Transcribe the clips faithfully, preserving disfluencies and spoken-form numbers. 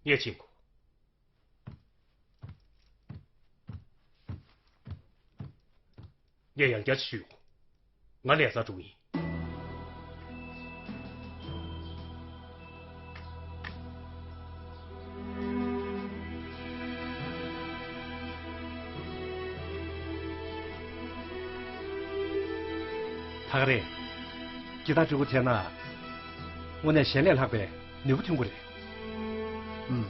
ངས་ཕྱིན་དགོས། ངས་ཡང་བསྐྱར་ཞུས་ཡོང་། ང་ལས་ས་དྲུག་ཡིན། ད་ག་རེད། སྐྱེ་ཐག་སྤྲོད་དགོས་ཐལ་ན། དངོས་གནས་གཞན་ལས་ལྷག་པའི་ནུས་པ་ཐོན་གྱི་རེད། ཨུམ།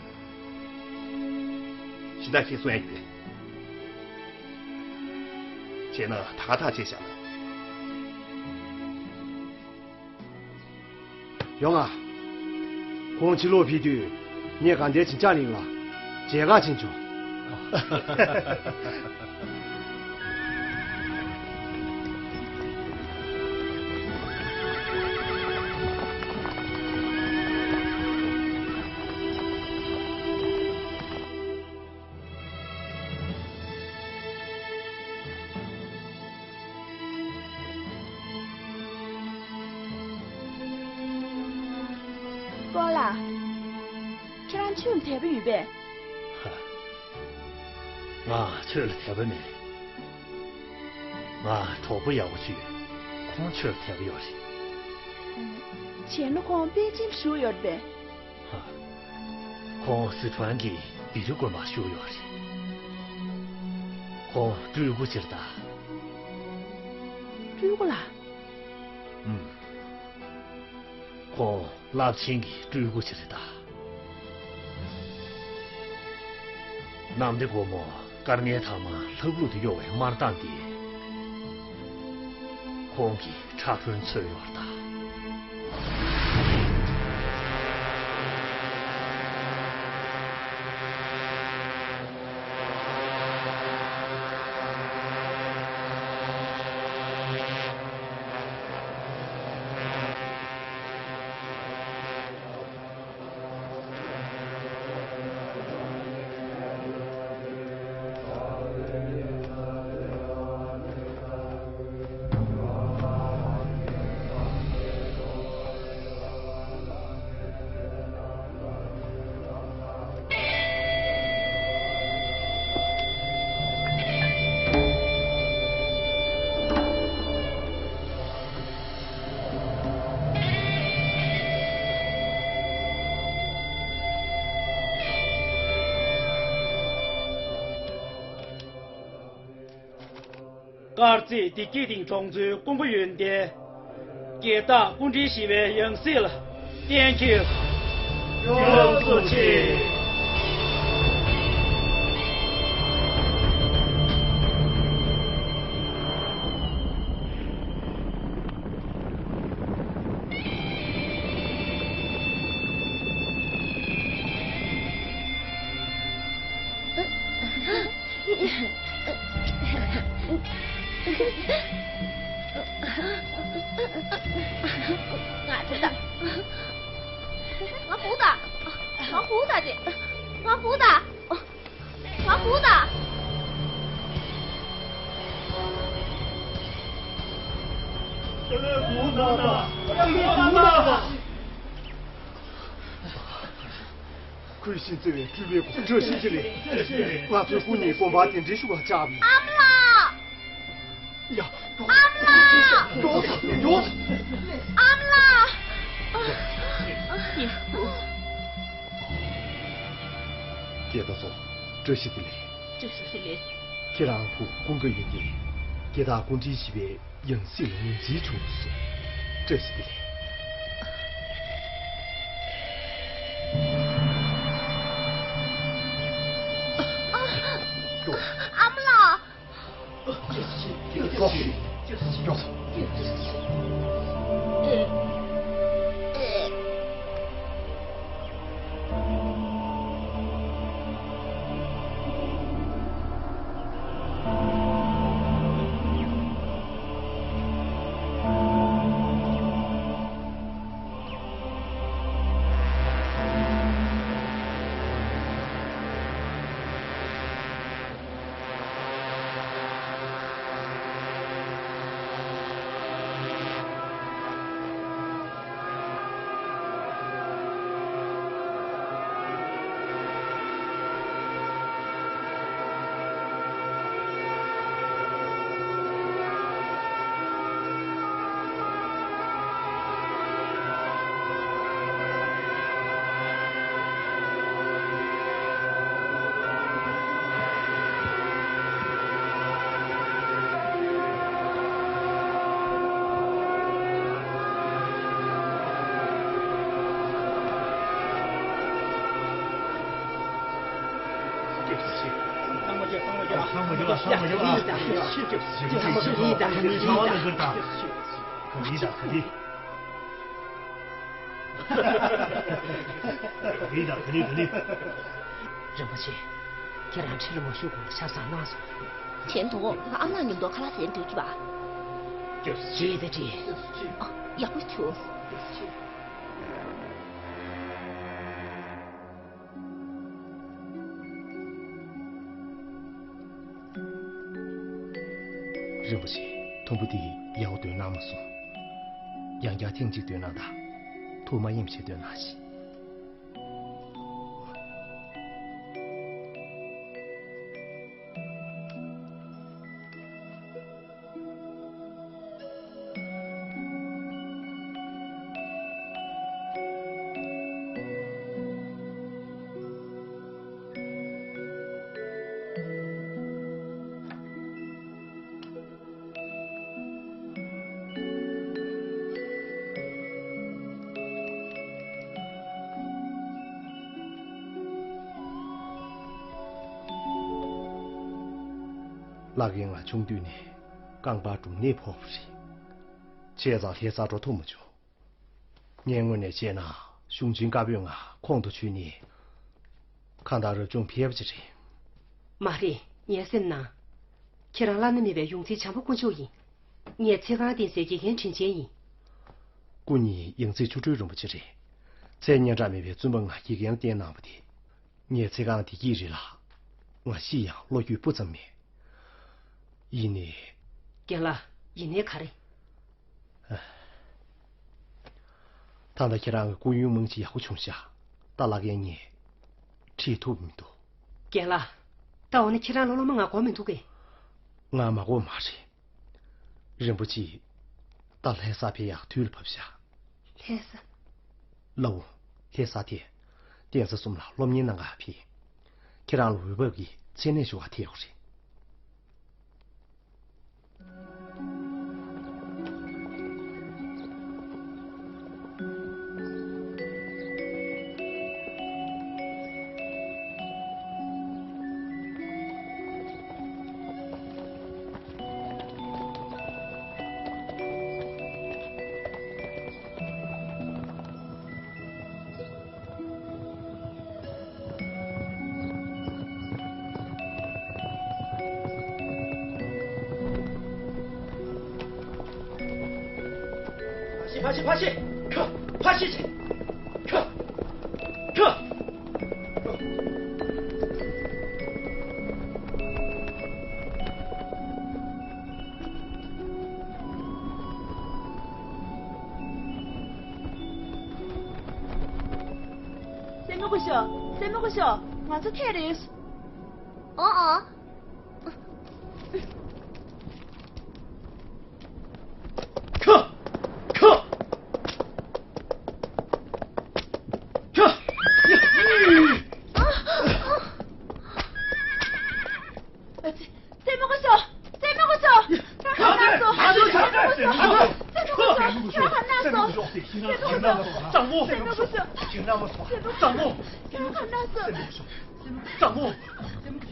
གཞན་དག་གིས་གསུང་ཡ་ཡོད། བྱས་ན་ད་ག་ཐག་བཅད་བཞག་ན། ཡོང་ང་། ཁོང་ཕྱིར་ལོག་ཕེབས་དུས་ངས་དགའ་ལྡན་བྱིན་ཆགས་གླིང་ལ་མཇལ་ཁ་ཕྱིན་བྱུང་། སྤོ་ལགས། ཁྱེད་རང་ཆོས་ལ་དད་པ་ཡོད་པས། ཧ། ང་ཆོས་ལ་དད་པ་མེད། ང་གྲོགས་པོ་ཡག་པོ་ཅིག་ཡོད། ཁོང་ཆོས་ལ་དད་པ་ཡོད་རེད། བྱས་ན་ཁོང་པེ་ཅིན་བཞུགས་ཡོད་རེད་པས། ཧ། ཁོང་སི་ཁྲོན་གྱི་བི་རི་དགོན་པར་བཞུགས་ཡོད་རེད། ཁོང་སྤྲུལ་སྐུ་ཅིག་རེད་ད། སྤྲུལ་སྐུ་ལགས། ཨུམ། ཁོང་རླབས་ཆེན་གྱི་སྤྲུལ་སྐུ་ཅིག་རེད་ད། གནམ་བདེ་སྒོ་མོ་སྐར་ལྔའི་ཐ་མ་ལྷབ་ལྷུབ་ཏུ་གཡོ་བའི་དམར་མདངས་དེས། ཁོང་གི་ཕྲ་གྲོན་འཚོལ་ཡོད་རེད་ད། དཀར་མཛེས་བདེ་སྐྱིད་སྡིངས་གྲོང་ཚོའི་ཀུན་དགའ་ཡོན་ཏན། དགེ་རྟག་སྐུ་ཕྲེང་བཞི་པའི་ཡང་སྲིད་ལ་གཏན་འཁེལ། ཡོངས་སུ་ཆེ། ང་ཚོ་ད། ང་ཧུ་ད། ང་ཧུ་ད་དེ། ང་ཧུ་ད། ང་ཧུ་ད། ང་ཧུ་ད། ཁོས་བྱིན་བརྩེ་བའི་སྤྲུལ་པའི་སྐུ་བཀྲ་ཤིས་བདེ་ལེགས། ང་ཚོའི་སྐུ་ཉིད་དགོན་པ་གདན་འདྲེན་ཞུ་བར་བཅར་བ་ཡིན། ཨ་མ་ལགས། ཡ། ཨ་མ་ལགས། ཡོང་ས་ཡོང་ས། ཨ་མ་ལགས། སྐྱེས་པ་ཚོ། བཀྲ་ཤིས་བདེ་ལེགས། བཀྲ་ཤིས་བདེ་ལེགས། ཁྱེད་རང་ཁུ་ཀུན་དགའ་ཡོན་ཏན། དགེ་རྟག་སྐུ་ཕྲེང་བཞི་པའི་ཡང་སྲིད་ལ་ངོས་འཛིན་བྱུང་སོང་། བཀྲ་ཤིས་བདེ་ལེགས། ཨ་མ་ལགས། རིན་པོ་ཆེ། ཁྱེད་རང་ཁྲིད་ལ་མ་ཞུགས་གོང་ལ་ཆབ་གསང་གནང་སོང་། དྲན་འདུག་ང་ཨ་མ་མཉམ་དུ་ཁ་ལག་ཟས་འགྲོ་གི་བ། རེད་ད་རེད། ཨ། ཡག་པོ་བྱུང་། རིན་པོ་ཆེ། དུམ་བུ་འདི་ཡག་པོ་སྡོད་གནང་མ་སོང་། ཡང་བསྐྱར་ཐེངས་གཅིག་སྡོད་གནང་དང་། ཐུགས་མ་ཡེངས་བྱས་སྡོད་གནང་ཞིག། བླ་རྒན་ང་ཆུང་དུས་ནས་རྐང་པ་འབྲུམ་ནད་ཕོག་པ་རེད། བྱས་ཙང་ལྷ་སར་འགྲོ་ཐུབ་མ་བྱུང་། ངས་དངོས་གནས་བྱས་ན་གཞུང་ཆེན་བཀའ་པོད་ལྔ་ཁོང་དུ་ཆུད་ནས་གང་ལྟར་རབ་བྱུང་ཕེབས་པ་ཅིག་རེད། མ་རེད། ངའི་སེམས་ནང་། ཁྱེད་རང་བླ་ན་མེད་པའི་ཡོངས་འཛིན་བྱམས་པ་དཀོན་མཆོག་ཡིན། ངས་ཚེ་གང་བསྟེན་སའི་དགེ་རྒན་དྲིན་ཅན་ཡིན། སྐུ་ཉིད་ཡང་རྩེ་ཆོ་འཕྲུལ་རིན་པོ་ཆེ་རེད། ཚེ་སྙན་གྲགས་མེད་པའི་བཙུན་པ་ང་དགེ་རྒན་བསྟེན་གནང་བ་དེ། ངས་ཚེ་གང་བདེ་སྐྱིད་རེད་ལ། ང་ཤི་ཡང་བློ་འགྱོད་སྤུ་ཙམ་མེད། ཡིན་ནའི། རྒན་ལགས། ཡིན་ནའི་ག་རེ། ད་ལྟ་ཁྱེད་རང་གི་སྐུ་ཡོན་མང་ཆེ་ཡག་པོ་བྱུང་ཤག་ད་བླ་རྒན་ངས་ཁྲིད་ཐུབ་མི་འདུག་རྒན་ལགས། ད་འོ་ན་ཁྱེད་རང་ལ་སློབ་མ་ང་དགོས་མི་འདུག་གས། ང་མ་དགོས་མ་རེད། རིན་པོ་ཆེ། ད་ལྷ་ས་ཕེབས་ཡག་དུས་ལ་བབ་ཤག་ལྷ་ས། ལའོ། ལྷ་ས་དེ། བསྟན་རྩ་གསུམ་ལ་སློབ་གཉེར་གནང་ག་ཕེབས། ཁྱེད་རང་ལ་འོས་བབ་ཀྱི་མཚན་གནས་ཞུ་བ་ཐེ་ཡོག་རེད། ཕ་ཤི་ཕ་ཤི་ཕ་ཤི། ཁྱོད་ཕ་ཤི་ཆེ། ཁྱོད་ཁྱོད། སྲས་མོ་སྐུ་ཞབས། སྲས་མོ་སྐུ་ཞབས། ང་ཚོ་ཐད་རེད། ཨོ་ཨོ། ཁྱོད། ཁྱོད། ཁྱོད། སྲས་མོ་སྐུ་ཞབས། སྲས་མོ་སྐུ་ཞབས། ཁྱོད་ཧ་ན་སོང་། སྲས་མོ་སྐུ་ཞབས། ཁྱོད་ཧ་ན་སོང་། སྲས་མོ་སྐུ་ཞབས། ཁྱོད་ཧ་ན་སོང་། སྲས་མོ་སྐུ་ཞབས། བཟང་མོ། སྲས་མོ་སྐུ་ཞབས། ཁྱོད་ཧ་ན་སོང་། བཟང་མོ། ཁྱོད་ཧ་ན་སོང་། བཟང་མོ།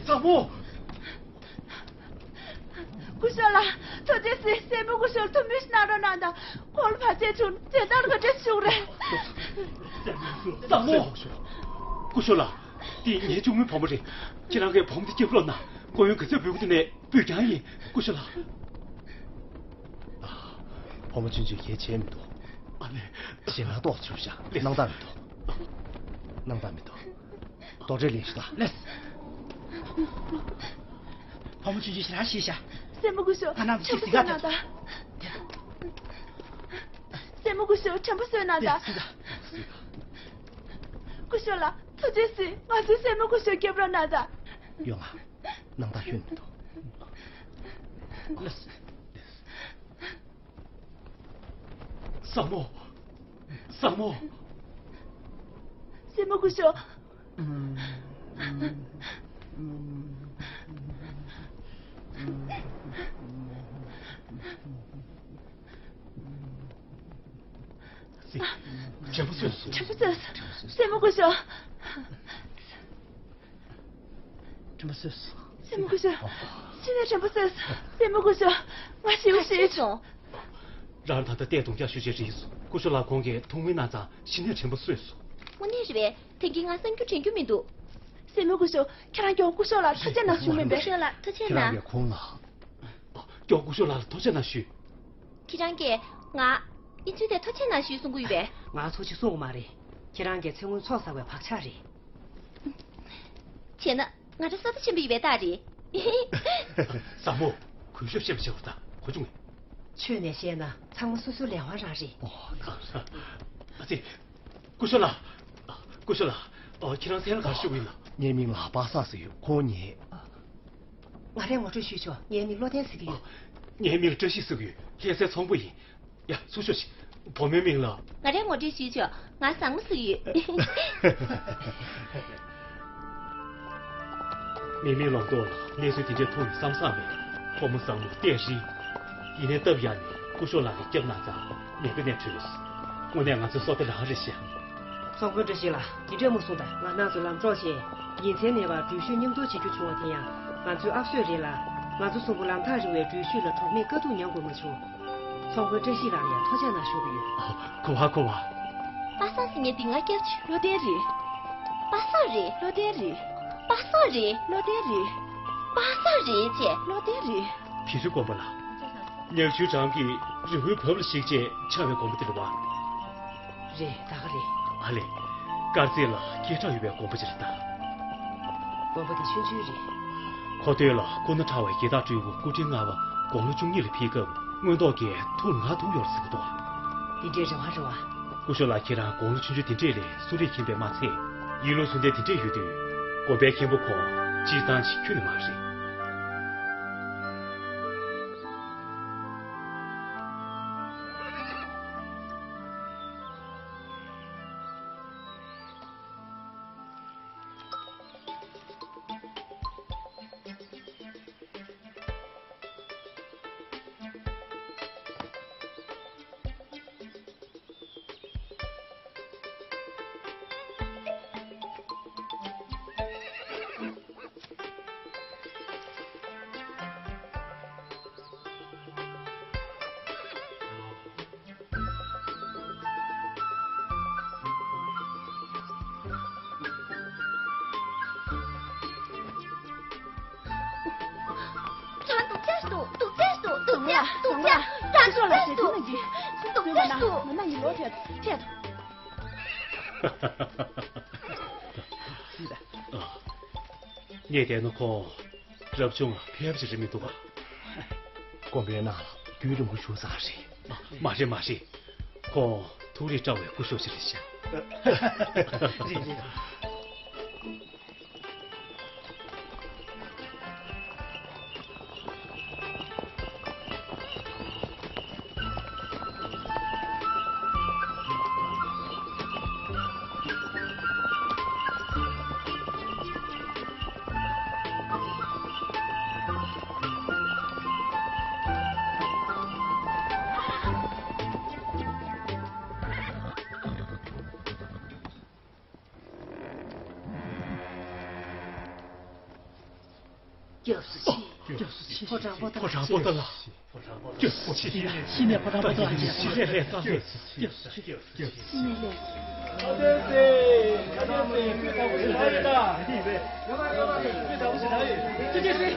བཟང་མོ། སྐུ་ཞབས་ལགས། ཐུགས་རྗེ་གཟིགས། སྲས་མོ་སྐུ་ཞབས་ལ་ཐུགས་སྨོན་ཞིག་གནང་རོགས་གནང་དང་། ཁོང་ལ་བར་ཆད་བྱུང་ན་ཇི་ལྟར་ག་འདྲ་བྱུང་རེད། བཟང་མོ། སྐུ་ཞབས་ལགས། འདི་ངའི་གཅུང་མོའི་བུ་མོ་རེད། ཁྱེད་རང་གིས་བུ་མོ་འདི་སྐྱབས་རོགས་གནང་། སྐུ་ཡོན་ག་ཚོད་འབུལ་དགོས་དེ་ནས་འབུལ་རྐྱང་ཡིན། སྐུ་ཞབས་ལགས། ཨ། བུ་མོ་ཆུང་ཆུང་གལ་ཆེ་མི་འདུག་ཨ་ནེ། ཞེད་སྣང་ཏོག་ཙམ་བྱུང་ཤག་ལགས། སྣང་དག་མི་འདུག་སྣང་དག་མི་འདུག་རྡོག་ཁྲེས་ལེན་ཞུ་དང་། ལགས། བུ་མོ་ཆུང་ཆུང་ཞེ་དྲག་ཤི་ཤག་སྲས་མོ་སྐུ་ཞབས། ང་རྣམས་ཀྱིས་གཟིགས་ག་ཐུབ། སྲས་མོ་སྐུ་ཞབས། དྲན་པ་གསོས་གནང་དང་། ལགས། གཟིགས་ག་སྐུ་ཞབས་ལགས། ཐུགས་རྗེ་གཟིགས། ང་ཚོའི་སྲས་མོ་སྐུ་ཞབས་སྐྱབས་རོགས་གནང་དང་། ཡོང་ང་། སྣང་དག་ཁྱོན་མི་འདུག་ལགས། བཟང་མོ། བཟང་མོ། སྲས་མོ་སྐུ་ཞབས། དྲན་པ་གསོས་སོང་། དྲན་པ་གསོས་སོང་། སྲས་མོ་སྐུ་ཞབས། དྲན་པ་གསོས་སོང་། སྲས་མོ་སྐུ་ཞབས། གཞི་ནས་དྲན་པ་གསོས་སོང་། སྲས་མོ་སྐུ་ཞབས། ང་ཤི་བ་ཤི་སོང་། རང་ད་ལྟ་ལྟས་དུང་རྒྱག་ཤུགས་ཆེ་རེད་སོང་། སྐུ་ཞབས་ལགས་ཁོང་གིས་ཐུགས་སྨོན་གནང་ཙང་གཞི་ནས་དྲན་པ་གསོས་སོང་། དངོས་གནས་རེད་པས། དེང་གི་ང་གསར་འགྱུར་དྲན་རྒྱུ་མི་འདུག་སྲས་མོ་སྐུ་ཞབས། ཁྱེད་རང་མགྱོགས་སྐུ་ཞབས་ལ་ཐུགས་རྗེ་གནང་ཞུ་མིན་པས། སྐུ་ཞབས་ལ་ཐུགས་རྗེ་ཁྱེད་རང་གནང་། གིས་ཁོང་ལ། མགྱོགས་སྐུ་ཞབས་ལགས་ལ་ཐུགས་རྗེ་གནང་ཞུས། ཁྱེད་རང་གིས་ང་ཨི་ཚུལ་དེ་ཐུགས་རྗེ་གནང་ཞུས་གསུང་གི་ཡོད་པས། ང་ཚོགས་ཅིག་གསུང་གི་མ་རེད། ཁྱེད་རང་གིས་ཚེ་སྔོན་ཚོགས་བསགས་པའི་བག་ཆགས་རེད། བྱས་ན་ང་འདྲ་ས་ཚ་ཆེན་པོ་ཡིན་པའི་རྟགས་རེད། བཟང་མོ། གུས་ཞབས་བཤད་པ་བྱེད་པ་དང་གོ་བྱུང་ངས། ཆོས་ནས་བཤད་ན་ཚང་མ་སོ་སོའི་ལས་དབང་རང་རེད། ཨོ། ཨ་ཙི། སྐུ་ཞབས་ལགས། སྐུ་ཞབས་ལགས། ཨོ། ཁྱེད་རང་མཚན་ལ་ག་རེ་ཞུ་གི་ཡིན་ལགས། ངའི་མིང་ལ་པ་སངས་ཟེར་ཡོད། ཁོང་ཉེ། ང་རས་ངོ་སྤྲོད་ཞུས་ཆོག་ངའི་མིང་བློ་ལྡན་ཟེར་གྱི་ཡོད། ངའི་མིང་བཀྲ་ཤིས་ཟེར་གྱི་ཡོད། ལྷ་སའི་ཚོང་པ་ཡིན། ཡ། ཚུར་ཤོག་ཤིག་བུ་མོའི་མིང་ལ། ང་རས་ངོ་སྤྲོད་ཞུས་ཆོག་ང་བཟང་མོ་ཟེར་གྱི་ཡོད། མི་མེད་ལོང་ཏོག་ལ་གནས་ཚུལ་དེ་འདྲའི་ཐོག་ནས་བསམ་བསམ་མེད། ཕོ་མོ་བཟང་མོ་སྟེར་རིང་། ཡིན་ནའི་སྟབས་ཡག་ནས་སྐུ་ཞབས་ལགས་ཀྱིས་སྐྱབས་གནང་ཙང་མེད་པ་ནས་བྲོས། དངོས་གནས་ང་ཚོའི་བསོད་བདེ་རང་རེད་ཤག་ཚོང་དཔོན་བཀྲ་ཤིས་ལགས། འདི་འདྲས་མ་གསུངས་དང་། ང་རང་ཚོ་ལམ་འགྲོ་བྱས། ཉིན་མཚན་མེད་པར་འགྲུལ་བཞུད་མཉམ་དུ་བྱེད་རྒྱུ་བྱུང་བ་དེ་ཡང་ང་ཚོའི་ཨབ་སོས་རེད་ལ། ང་ཚོ་གསུམ་པོ་ལམ་ཐག་རིང་བའི་འགྲུལ་བཞུད་ལ་གྲོགས་མེད་དཀའ་སྡུག་མྱོང་དགོས་མ་བྱུང་། ཚོང་དཔོན་བཀྲ་ཤིས་ལགས་ལ་ཡང་ཐུགས་རྗེ་གནང་ཞུ་གི་ཡོད། ཨ། གོ་བ་གོ་བ། པ་སངས་ཟེར་མཁན་འདི་ང་སྐྱབས་བྱས། བློ་ལྡན་རེད། པ་སངས་རེད། བློ་ལྡན་རེད། པ་སངས་རེད། བློ་ལྡན་རེད། པ་སངས་རེད་ཅེས། བློ་ལྡན་རེད། དེ་རིང་དགོན་པ་ལ། ཉག་ཆུའི་འགྲམ་གྱི་རི་བོའི་བབ་ལ་གཞིགས་བྱས་ཆགས་པའི་དགོན་པ་དེ་རེད་པ། རེད། ད་ག་རེད། ཨ་ལས། དཀར་མཛེས་ལ་སྐད་གྲགས་ཡོད་པའི་དགོན་པ་ཅིག་རེད་ད། དགོན་པ་དེ་ཆུང་ཆུང་རེད། མཁོ་སྟོད་ལ་སྐུ་ན་ཕྲ་བ་རྒྱལ་བདག་སྤྲུལ་སྐུ་སྐུ་ཕྲེང་ལྔ་པ་དགུང་ལོ་བཅུ་གཉིས་ལ་ཕེབས་སྐབས་མངོན་རྟོགས་ཀྱིས་ཐུགས་ལ་ངར་ཐུག་ཡོད་རེད་ཟེར་གྱི་འདུག་དེ་འདྲའི་རེ་བ་རེད་པ། སྐུ་ཞབས་ལགས་ཁྱེད་རང་དགུང་ལོ་ཆུང་ཆུང་དེ་འདྲས་ལས་གསོ་རིག་མཁྱེན་པའི་མ་ཚད། ཡིད་བློ་ཚུལ་ལྡན་དེ་འདྲས་ཡོད་དུས། དགོན་པའི་མཁན་པོ་ཁོང་སྤྱིར་བཏང་ཞིག་ཁྱོན་ནས་མ་རེད། རང་སྡུག་ཅག་འདུག་སྡུག་ཅག་འདུག་སྡུག་ཅག་སྡུག་ཅག་རང་སྡུག་ཅག་འདུག་སྡུག་ཅག་འདུག་ང་ན་ཡིན་ལོ་ཐད་ཐད། ངས་བལྟས་ན་ཁོང་རབ་བྱུང་ལ་ཕལ་ཆེར་རེད་མི་འདུག་ག་དགོན་པའི་ནང་ལ་རྒྱུན་རིང་པོ་བཞུགས་ཚར་བ་རེད། མ་རེད་མ་རེད། ཁོང་ཐུགས་རིག་བཀྲ་བའི་སྐུ་ཞབས་ཤིག་རེད་ཤག་རེད་རེད། སྐྱབས་སུ་མཆི། སྐྱབས་སུ་མཆི། ཕོ་བྲང་པོ་ཏ་ལ། ཕོ་བྲང་པོ་ཏ་ལ། སྐྱབས་སུ་མཆི། ཤི་ནས་ཕོ་བྲང་པོ་ཏ་ལ། ཤི་ནས་ལས་སླ་སེ། སྐྱབས་སུ་མཆི། སྐྱབས་སུ་མཆི། ཤི་ནས་ལས་སླ་སེ།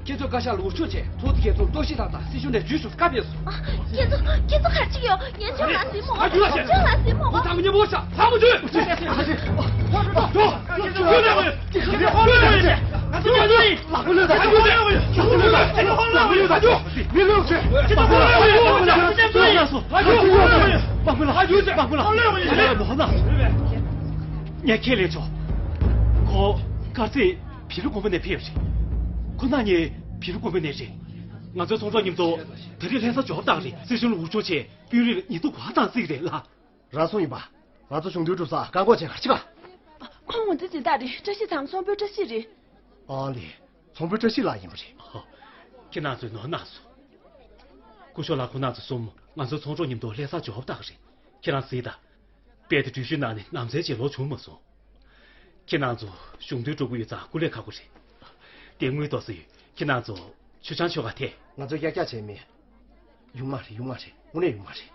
ཁྱེད་ཚོས་བཀའ་ཤག་ལ་འུར་ཆོག་བྱས། ཚོགས་འདུ་རྒྱལ་ཚོགས་གཏོར་བཤིག་དང་དང་སྲིད་གཞུང་ནས་འཇུས་ཤོག་བཀའ་ཕེབས་སོང་། ཁྱེད་ཚོ་ཁྱེད་ཚོ་ག་རེ་བྱེད་ཀྱི་ཡོད། ངས་ཁྱོད་ལ་ཟིན་མོ། ཁྱོད་ལ་ཟིན་མོ། ཁོ་ཚང་མ་མཉམ་པོ་ཤག་ཚང་མ་འཇུས། ཁྱོད་ལ་ཟིན་མོ། ངས་ཁས་ལེན་ཆོག་ཁོ་དཀར་རྩེ་བི་ལི་དགོན་པ་ནས་ཕེབས་རེད། ཁོ་ན་ནི་བི་ལི་དགོན་པ་ནས་རེད། ང་ཚོའི་ཚོང་གྲོགས་མཉམ་དུ་དེ་རིང་ལྷ་ས་འབྱོར་བཏང་རེད། སྲིད་གཞུང་ལ་འུར་ཆོག་བྱས། དཔོན་རིགས་ལ་ཉེས་རྡུང་ག་བཏང་རྩིས་རེད་ལ། རང་སོང་ཡིན་པ། ང་ཚོ་གཞུང་འབྲེལ་འགྲོ་ས་བཀག་འགོག་བྱས། ག་རེ་བྱེད་ག་ཁོང་ངོ་ཚ་ཇི་ལྟར་རེད། བཀྲ་ཤིས་དང་ཚོང་དཔོན་བཀྲ་ཤིས་རེད། ཨ་ལེ། ཚོང་དཔོན་བཀྲ་ཤིས་ལགས་ཡིན་པ་རེད། ཨོ། ཁྱེད་རང་ཚོས་ནོར་གནང་སོང་། སྐུ་ཞབས་ལགས། ཁོང་རྣམ་ཚོ་གསུམ་ང་ཚོའི་ཚོང་གྲོགས་མཉམ་དུ་ལྷ་སར་འབྱོར་བ་བཏང་རེད། ཁྱེད་རང་གཟིགས་དང་། དཔལ་དུ་འགྲུལ་བཞུད་གནང་ནས་ནམ་འཚར་རྗེས་ལོག་བྱུང་མ་སོང་། ཁྱེད་རྣམ་ཚོ་གཞུང་དོན་སྒྲུབ་ཀྱི་ཡོད་ཙང་སྐུ་ལས་ཁག་པོ་རེད། དེ་དངུལ་ཏོག་ཙམ་ཡོད། ཁྱེད་རྣམ་ཚོ་མཆོད་ཆང་མཆོད་ག་ཐད། ང་ཚོ་ཡག་ཡག་བྱས་མེད། ཡོང་མ་རེད། ཡོང་མ་རེད། དངོས་གནས་ཡོང་མ་རེད།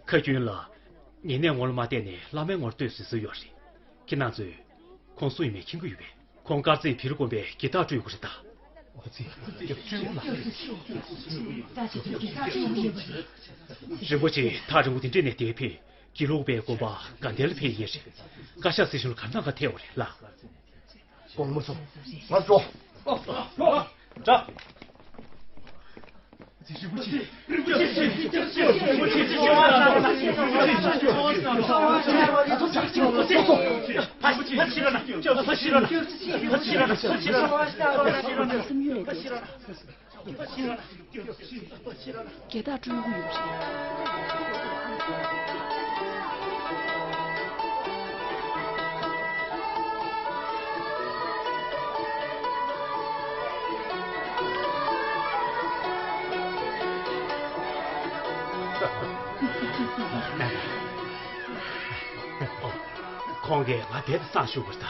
ཁ་རྒྱུན་ལ། ཉེ་གནས་ངོ་ལ་མ་བལྟས་ནས་བླ་མའི་ངོར་ལྟོས་ཟེར་སྲོལ་ཡོད་རེད། ཁྱེད་རྣམ་ཚོས་ཁོང་སུ་ཡིན་མིན་མཁྱེན་གྱི་ཡོད་པས། ཁོང་དཀར་རྩེའི་བི་ལི་དགོན་པའི་དགེ་རྟག་སྤྲུལ་སྐུ་རེད་ད། ཨོ་ཙི། རྒྱབ་སྤྲུལ་སྐུ་ལགས། རིན་པོ་ཆེ་ཐག་རིང་པོ་དེ་འདྲས་ནས་འདིར་ཕེབས། དགེ་ལུགས་པའི་དགོན་པ་དགའ་ལྡན་ལ་ཕེབས་ཡིན་རེད། བཀའ་ཤག་སྲིད་གཞུང་ལ་ག་རེ་གནང་ག་ཐད་ཡོད་རེད་ལགས། དགོངས་མ་ཚོམ། ང་འགྲོ། འགྲོ། རྒྱལ་དར་སྤྲོད་དགོས་ཡོད་པ་རེད། ཁོང་གིས་ང་དེ་ལྟར་བསམ་ཞུ་དགོས་ད།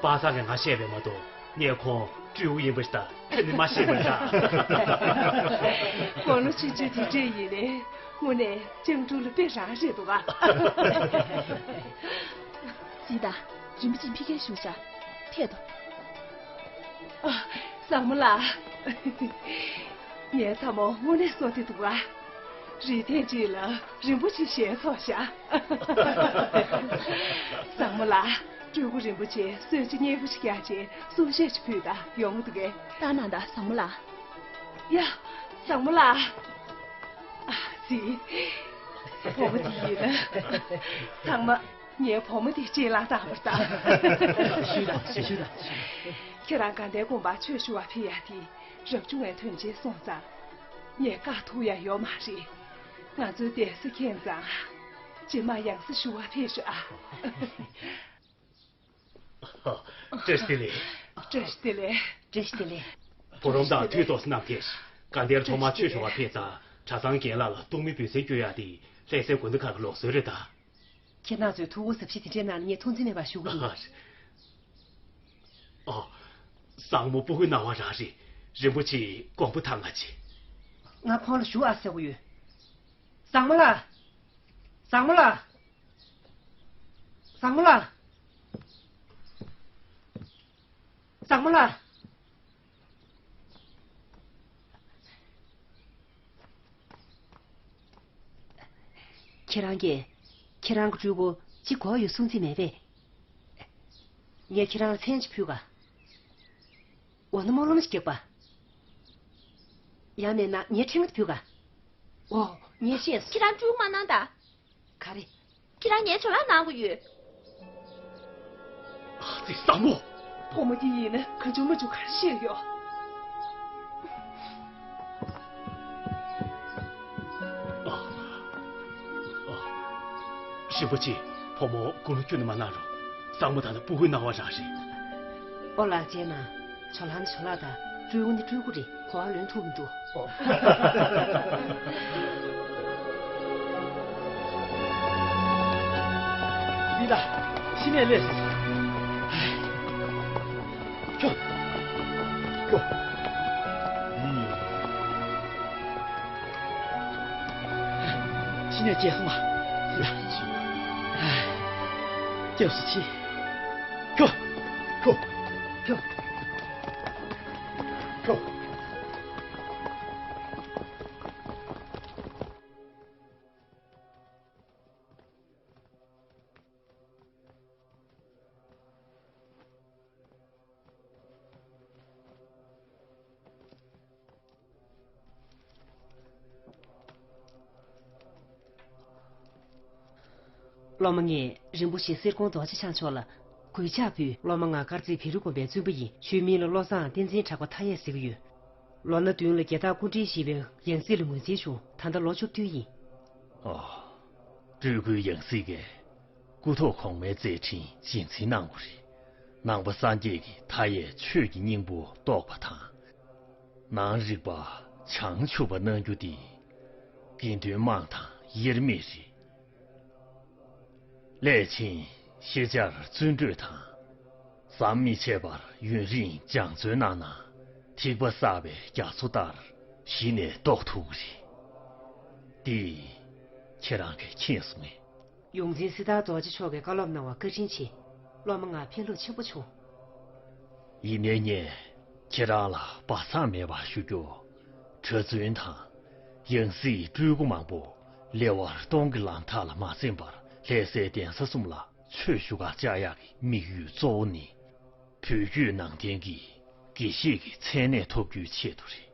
པ་སངས་ཀྱིས་ང་བཤད་པས་མ་གཏོགས། ངས་ཁོང་སྤྲུལ་སྐུ་ཡིན་པ་ཞིག་དང་ཁ་ནས་མ་ཤེས་པ་འདྲ། དགུང་ལོ་ཆུང་ཆུང་དེ་འདྲས་ཡིན་ནའི་དངོས་གནས་སྤྱང་གྲུང་ལ་དཔེ་རང་རེད་འདུག་ག་གཟིགས་དང་། རིན་པོ་ཆེས་ཕ་གིར་བཞུགས་ཤག་ཕེབས་དང་། ཨ། བཟང་མོ་ལགས། ངའི་ཚ་མོ་དངོས་གནས་བསོད་བདེ་འདུག་ག་རེ་ཐེངས་གཅིག་ལ་རིན་པོ་ཆེ་ཞལ་འཚོགས་ཤག་བཟང་མོ་ལགས། སྤྲུལ་སྐུ་རིན་པོ་ཆེ་གསོལ་ཇ་མཉེས་པོ་ཞིག་བརྒྱབ་རྗེས་གསུང་བཤད་ཅིག་ཕུལ་དང་། ཡོང་གི་འདུག་གས། ལྟ་གནང་དང་བཟང་མོ་ལགས། ཡ། བཟང་མོ་ལགས། ཨ་ཙི། བུ་མོ་དེ་ཡིན་ན། ཚང་མ་ངའི་བུ་མོ་དེ་གཅིག་ལ་བཏགས་པར་གདའ། ཞུས་དང་ཞུས་དང་། ཁྱེད་རང་དགའ་ལྡན་དགོན་པར་ཆོས་ཞུ་བར་ཕེབས་ཡ་དེ་རབ་བྱུང་བའི་དོན་ཆེན་སོང་ཙང་། ངས་དཀའ་ཐུབ་ཡ་ཡོད་མ་རེད། ང་ཚོའི་གདན་ས་ཁེངས་ཙང་། རྗེས་མ་ཡང་སེ་ཞུ་བར་ཕེབས་ཤོག་ཨ། བཀྲ་ཤིས་བདེ་ལེགས། བཀྲ་ཤིས་བདེ་ལེགས། བཀྲ་ཤིས་བདེ་ལེགས། བུ་རམ་དང་ཐུགས་ཐོག་སྣང་ཐེ། དགའ་ལྡན་ཐོག་མར་ཆོས་ཞུ་བར་ཕེབས་ཙང་གྲྭ་ཚང་རྒན་ལགས་ལ་གཏོར་མའི་འབུལ་སྲན་སྐྱོན་ཡག་དེ་ལྷ་སའི་དགོན་སྡེ་ཁག་གི་ལུགས་སྲོལ་རེད་ད། ཁྱེད་རྣམ་ཚོས་ཐུགས་ཁུར་གཟབ་བཞེས་དེ་འདྲའི་གནང་ན་ངས་ཐུགས་འཛེམ་མེད་པར་ཞུ་གི་འདུག་ཨ། བཟང་མོ་སྤུ་གུའི་སྣང་བ་རང་རེད། རིན་པོ་ཆེའི་དགོངས་པ་དང་ང་བྱེད། ང་ཁོང་ལ་ཞུ་ཨ་ཟེར་གྱི་ཡོད། བཟང་མོ་ལགས། བཟང་མོ་ལགས། བཟང་མོ་ལགས། བཟང་མོ་ལགས། ཁྱེད་རང་གིས་ཁྱེད་རང་གི་སྤྲུལ་སྐུ་གཅིག་དགོས་ཡོད་གསུང་རྩིས་མེད་པས། ངས་ཁྱེད་རང་ལ་མཚན་ཅིག་ཕུལ་ག་འོ་ན་སྨོན་ལམ་ཞིག་རྒྱག་པ། ཡང་མེད་ན་ངའི་ཕྲེང་བ་དེ་ཕུལ་ག་འོ། ངས་ཤེས་སོང་། ཁྱེད་རང་སྤྲུལ་སྐུ་མ་གནང་ད། ག་རེ། ཁྱེད་རང་ངའི་ཇོ་ལགས་གནང་དགོས་ཡོད། ཨ་ཙི་བཟང་མོ། བུ་མོ་འདི་ཡིན་ན་གང་བྱུང་མང་བྱུང་ག་རེ་བཤད་ཡོད། ཨ། ཨ། རིན་པོ་ཆེ། བུ་མོ་དགུང་ལོ་ཁྱོན་ནས་མ་གནང་རོགས། བཟང་མོ་ད་ནི་སྤུ་གུའི་སྣང་བ་རང་རེད། ཨོ་ལགས་རྗེས་མ། ཇོ་ལགས་ནི་ཇོ་ལགས་དང་སྤྲུལ་སྐུ་ནི་སྤྲུལ་སྐུ་རེད། གོ་བ་ལོན་ཐུབ་མི་འདུག་འདི་ལ་ཕྱི་ནས་སླེབས་སོང་། ཁྱོ། ཁྱོ། ཕྱི་ནས་བྱས་སོང་ང་། སྐྱབས་སུ་མཆི། ཁྱོ། ཁྱོ། ཁྱོ། ཁྱོ། སློབ་མ་ངས་རིན་པོ་ཆེ་གསེར་ཀོང་རྡོ་རྗེ་འཆང་མཆོག་ལ་གུས་ཕྱག་ཕུལ། སློབ་མ་ང་དཀར་རྩེ་བེ་རི་དགོན་པའི་བཙུན་པ་ཡིན། ཆོས་མིང་ལ་བློ་བཟང་བསྟན་འཛིན་གྲགས་པ་མཐའ་ཡས་ཟེར་གྱི་ཡོད། ལོ་ན་བདུན་ལ་རྒྱལ་ཐག་སྐུ་ཕྲེང་བཞི་པའི་ཡང་སྲིད་ལ་ངོས་འཛིན་བྱུང་། ད་ལྟ་ལོ་བཅུ་བདུན་ཡིན། ཨོ། སྤྲུལ་སྐུའི་ཡང་སྲིད་ཀྱིས་སྐུ་ཐོག་གོང་མའི་མཛད་འཕྲིན་རྗེས་འཛིན་གནང་དགོས་རེད། ནང་པ་སངས་རྒྱས་ཀྱི་མཐའ་ཡས་ཆོས་ཀྱི་སྙིང་པོ་རྟོགས་པ་དང་། ནང་རིག་པ་བྱང་ཆུབ་པ་གནང་རྒྱུ་འདི་དགེ་འདུན་དམངས་དང་དབྱེར་མེད་རེད། སླད་ཕྱིན་ཤེས་བྱར་བརྩོན་འགྲུས་དང་། ཟམ་མི་ཆད་པར་ཡུན་རིང་སྦྱང་བརྩོན་གནང་ན། ཐིགས་པ་བསགས་པའི་རྒྱ་མཚོ་ལྟར་གཞི་ནས་རྟོགས་ཐུབ་ཀྱི་རེད། འདི་ཁྱེད་རང་གིས་མཁྱེན་སོང་ངས། ཡོངས་འཛིན་སྲི་ཐར་རྡོ་རྗེ་མཆོག་གིས་བཀའ་སློབ་གནང་བར་བཀའ་དྲིན་ཆེ། སློབ་མ་ང་ཕན་ཐོགས་ཆེན་པོ་བྱུང་། ཡིན་ནའི་ངས་ཁྱེད་རང་ལ་སྦ་གསང་མེད་པར་ཞུ་རྒྱུ། གྲྭ་བཙུན་དང་ཡང་སྲིད་སྤྲུལ་སྐུ་མང་པོ་ལེ་དབར་སྟོང་གི་ལམ་ཐག་ལ་མ་འཛེམས་པར་ལྷ་སའི་གདན་ས་གསུམ་ལ་ཆོས་ཞུ་གར་བཅར་ཡག་གི་དམིགས་ཡུལ་གཙོ་བོ་ནི། བོད་བརྒྱུད་ནང་བསྟན་གྱི་དགེ་བཤེས་ཀྱི་མཚན་གནས་ཐོབ་རྒྱུའི་ཆེད་དུ་རེད།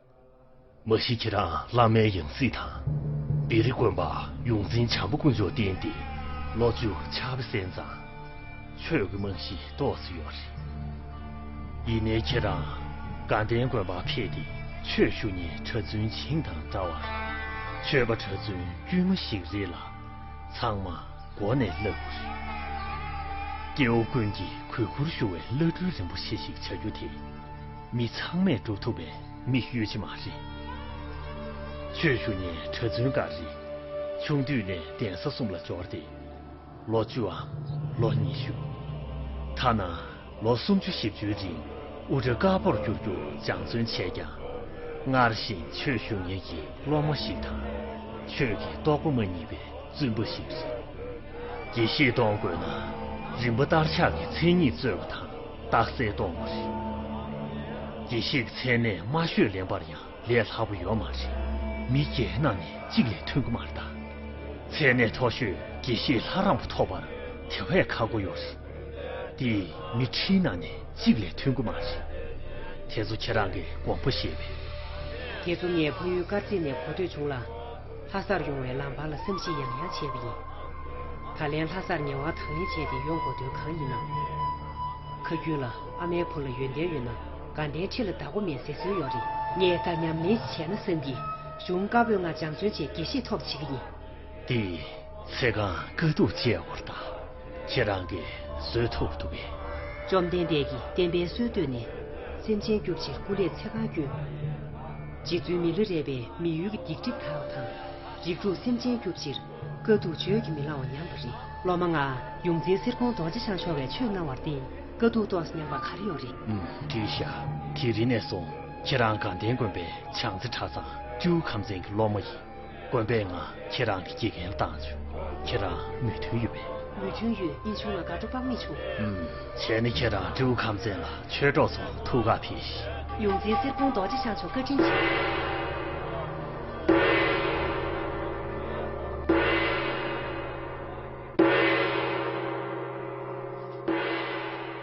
མ་གཞི་ཁྱེད་རང་བླ་མའི་ཡང་སྲིད་དང་། བེ་རི་དགོན་པ་ཡོངས་འཛིན་བྱམས་པ་དཀོན་མཆོག་བསྟེན་ཏེ་ལོ་བཅུ་ཆར་པ་གསན་ཙང་། ཆོས་ཀྱི་རྨང་གཞི་ཏོག་ཙམ་ཡོད་རེད། ཡིན་ནའི་ཁྱེད་རང་དགའ་ལྡན་དགོན་པར་ཕེབས་ཏེ་ཆོས་ཞུ་མཁན་གྲྭ་བཙུན་བྱིངས་དང་འདྲ་བར། ཆོས་པ་གྲྭ་བཙུན་དཀྱུས་མ་ཞིག་རེད་ལ། ཚང་མ་མགོ་ནས་བསླབ་དགོས་རེད། སྐྱེ་བོ་ཀུན་གྱི་གུས་བཀུར་ཞུ་བའི་བླ་སྤྲུལ་རིན་པོ་ཆེ་ཞིག་བྱ་རྒྱུ་དེ། མི་ཚང་མས་སྒྲུབ་ཐུབ་པའི་དམིགས་ཡུལ་ཅིག་མ་རེད། ཆོས་ཞུ་མཁན་གྲྭ་བཙུན་འགའ་རེ་ཆུང་དུས་ནས་གདན་ས་གསུམ་ལ་འབྱོར་ཏེ། ལོ་བཅུའམ་ལོ་ཉི་ཤུ། ཐ་ན་ལོ་སུམ་ཅུ་བཞི་བཅུའི་རིང་དབུ་སྐྲ་དཀར་པོར་བསྒྱུར་རྒྱུ་སྦྱང་བརྩོན་བྱས་ཀྱང་། སྔར་བཞིན་ཆོས་ཞུ་མཁན་གྱི་སློབ་མ་ཞིག་དང་། ཆོས་ཀྱི་རྟོགས་པ་མ་རྙེད་པའི་བཙུན་པ་ཞིག་རེད། དགེ་བཤེས་གཏོང་དགོས་ན། རིམ་པ་བསྟར་ཕྱག་གི་མཚན་ཉིད་རྩོད་པ་དང་རྟགས་གསལ་གཏོང་དགོས་རེད། དགེ་བཤེས་ཀྱི་མཚན་གནས་དམའ་ཤོས་ལེན་པར་ཡང་ལས་སླ་པོ་ཡོད་མ་རེད། མི་བརྒྱའི་ནང་ནས་གཅིག་ལས་ཐོན་གྱི་མ་རེད་ད། མཚན་གནས་མཐོ་ཤོས་དགེ་བཤེས་ལྷ་རམས་པ་ཐོབ་པར་དེ་བས་ཁག་པོ་ཡོད་རེད། དེ་མི་ཁྲིའི་ནང་ནས་གཅིག་ལས་ཐོན་གྱི་མ་རེད། དེ་ཚོ་ཁྱེད་རང་གིས་དགོངས་པ་བཞེས་པས། དེ་ཚོ་ངས་ཕ་ཡུལ་དཀར་རྩེ་ནས་གོ་ཐོས་བྱུང་ལ། ལྷ་སར་ཡོང་བའི་ལམ་བར་ལ་བསམ་གཞིག་ཡང་ཡང་བྱས་པ་ཡིན། ད་ལན་ལྷ་སར་ཉེ་བར་དང་ལེན་བྱས་ཏེ་ཡོང་དགོས་དོན་གང་ཡིན་ནམ། ཁ་རྒྱུན་ལ་ཨ་མའི་བུ་ལ་ཡོན་ཏན་ཡོད་ན་དགའ་ལྡན་ཁྲི་ལ་བདག་པོ་མེད་ཟེར་སྲོལ་ཡོད་རེད། ངས་ད་ཉམས་ལེན་ཞིག་བྱས་ན་བསམ་གྱི། གཞུང་བཀའ་པོད་ལྔ་སྦྱང་བརྩོན་བྱས་དགེ་བཤེས་ཐོབ་བྱེད་ཀྱི་ཡིན། དེ་ཚེ་གང་དཀའ་སྡུག་སྤྱད་དགོས་རེད་ད། ཁྱེད་རང་གིས་བཟོད་ཐུབ་འདུག་གས། བཅོམ་ལྡན་འདས་ཀྱིས་བསྟན་པའི་སྲོལ་བཏོད་ནས། སེམས་ཅན་སྐྱོབ་ཕྱིར་སྐུ་ལས་ཚེ་གང་བསྐྱོན། རྗེ་བཙུན་མི་ལ་རས་པས་མི་ཡུལ་གྱི་སྡིག་སྒྲིབ་དག་པ་དང་། རིགས་དྲུག་སེམས་ཅན་སྐྱོབ་ཕྱིར། དཀའ་སྡུག་བརྗོད་ཀྱིས་མི་ལང་བ་མྱངས་པ་རེད། སློབ་མ་ང་ཡོངས་འཛིན་གསེར་ཀོང་རྡོ་རྗེ་འཆང་མཆོག་གིས་ཆོས་གནང་བར་བརྟེན། དཀའ་སྡུག་ཏོག་ཙམ་མྱངས་པ་ག་རེ་ཡོད་རེད། ཨུམ། འགྲིག་ཤག་དེ་རིང་ནས་བཟུང་ཁྱེད་རང་དགའ་ལྡན་དགོན་པའི་བྱང་རྩེ་གྲྭ་ཚང་སྤྲེའུ་ཁམས་ཚན་གྱི་སློབ་མ་ཡིན། དགོན་པས་ང་ཁྱེད་རང་གི་དགེ་རྒན་ལ་བཏང་བྱུང་། ཁྱེད་རང་མོས་མཐུན་ཡོད་པས། མོས་མཐུན་ཡོད། ཡིན་ཆུང་ལ་དགའ་སྤྲོ་དཔག་མེད་བྱུང་། ཨུམ། བྱས་ནས་ཁྱེད་རང་སྤྲེའུ་ཁམས་ཚན་ལ་ཆོས་གྲོགས་ཚོ་ཐུགས་ཁག་ཕེབས་ཤིག་ཡོངས་འཛིན་གསེར་ཀོང་རྡོ་རྗེ་འཆང་མཆོག་བཀའ་དྲིན་ཆེ།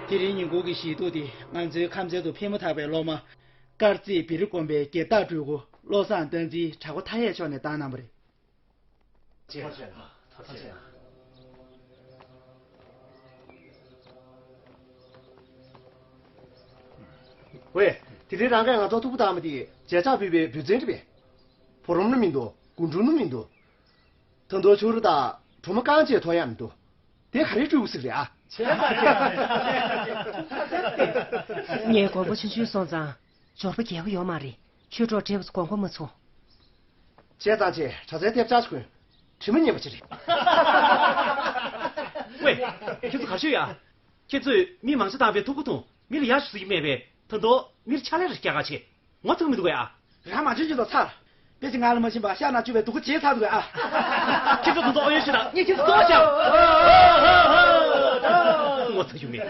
དེ་རིང་ཉིན་གུང་གི་གཞས་གཏོགས་དེ་ང་ཚོའི་ཁམས་ཚན་དུ་ཕེབས་མ་ཐག་པའི་སློབ་མ། དཀར་རྩེ་བེ་རི་དགོན་པའི་སྒེར་བདག་སྤྲུལ་སྐུ་བློ་བཟང་བསྟན་འཛིན་གྲགས་པ་མཐའ་ཡས་མཆོག་ནས་བཏང་གནང་བ་རེད། ཐུགས་རྗེ་ཆེ། ཐུགས་རྗེ་ཆེ། ཝེ། དེ་རིང་རང་གིས་ང་ཚོ་ཐུག་པ་བཏང་བ་དེ་མཇལ་ཕྱག་ཕུལ་བའི་འབུལ་ཚན་རེད་པས། ཕོ་རོང་ནི་མི་འདུག་སྒོ་འགྲམ་ནི་མི་འདུག་ད་དུང་ཕྱུ་རུ་དང་གྲོ་མ་རྐང་གཅིག་ཐོན་ཡག་མི་འདུག་དེ་ག་རེ་སྤྲུལ་སྐུ་ཟིག་རེད་ཨ། ངས་དགོངས་པ་ཆུང་ཆུང་སོང་ཙང་། འབྱོར་པ་རྒྱས་པོ་ཡོད་མ་རེད། ཆོས་གྲོགས་བགྲེས་པོ་ཚོ་དགོངས་པ་མ་ཚོམ། བྱས་ཙང་བྱས། གྲྭ་སའི་ཐེབས་ཆག་ཅིག་གོན། དྲི་མ་ཉན་པ་ཅིག་རེད། ཝེ། ཁྱེད་ཚོ་ག་ཤོད་ཡ། ཁྱེད་ཚོས་མི་མང་ཆེ་བཏང་བའི་ཐུག་པ་འཐུང་། མི་ལ་ཡག་ཤོས་ཟེར་གྱི་མེད་པས། ད་དུང་མིར་ཕྱག་ལས་རེ་རྒྱག་ག་བྱེད། ངོ་ཐུག་མི་འདུག་གས་ཨ། རང་མ་འཇོན་གྱི་དོ་ཚར། དཔེ་ཅིག་ང་ལ་མ་བྱིན་པ་ཤ་ན་བཅུ་བའི་སྡུག་པོ་བྱེད་ཚར་འདུག་གས་ཨ། ཁྱེད་ཚོ་དུ་ཚོགས་ཨོ་ཡོད་ཤོད་དང་། ངས་ཁྱེད་ཚོ་ཚོགས་ཤག། ངོ་ཚ་རྒྱུ་མེད།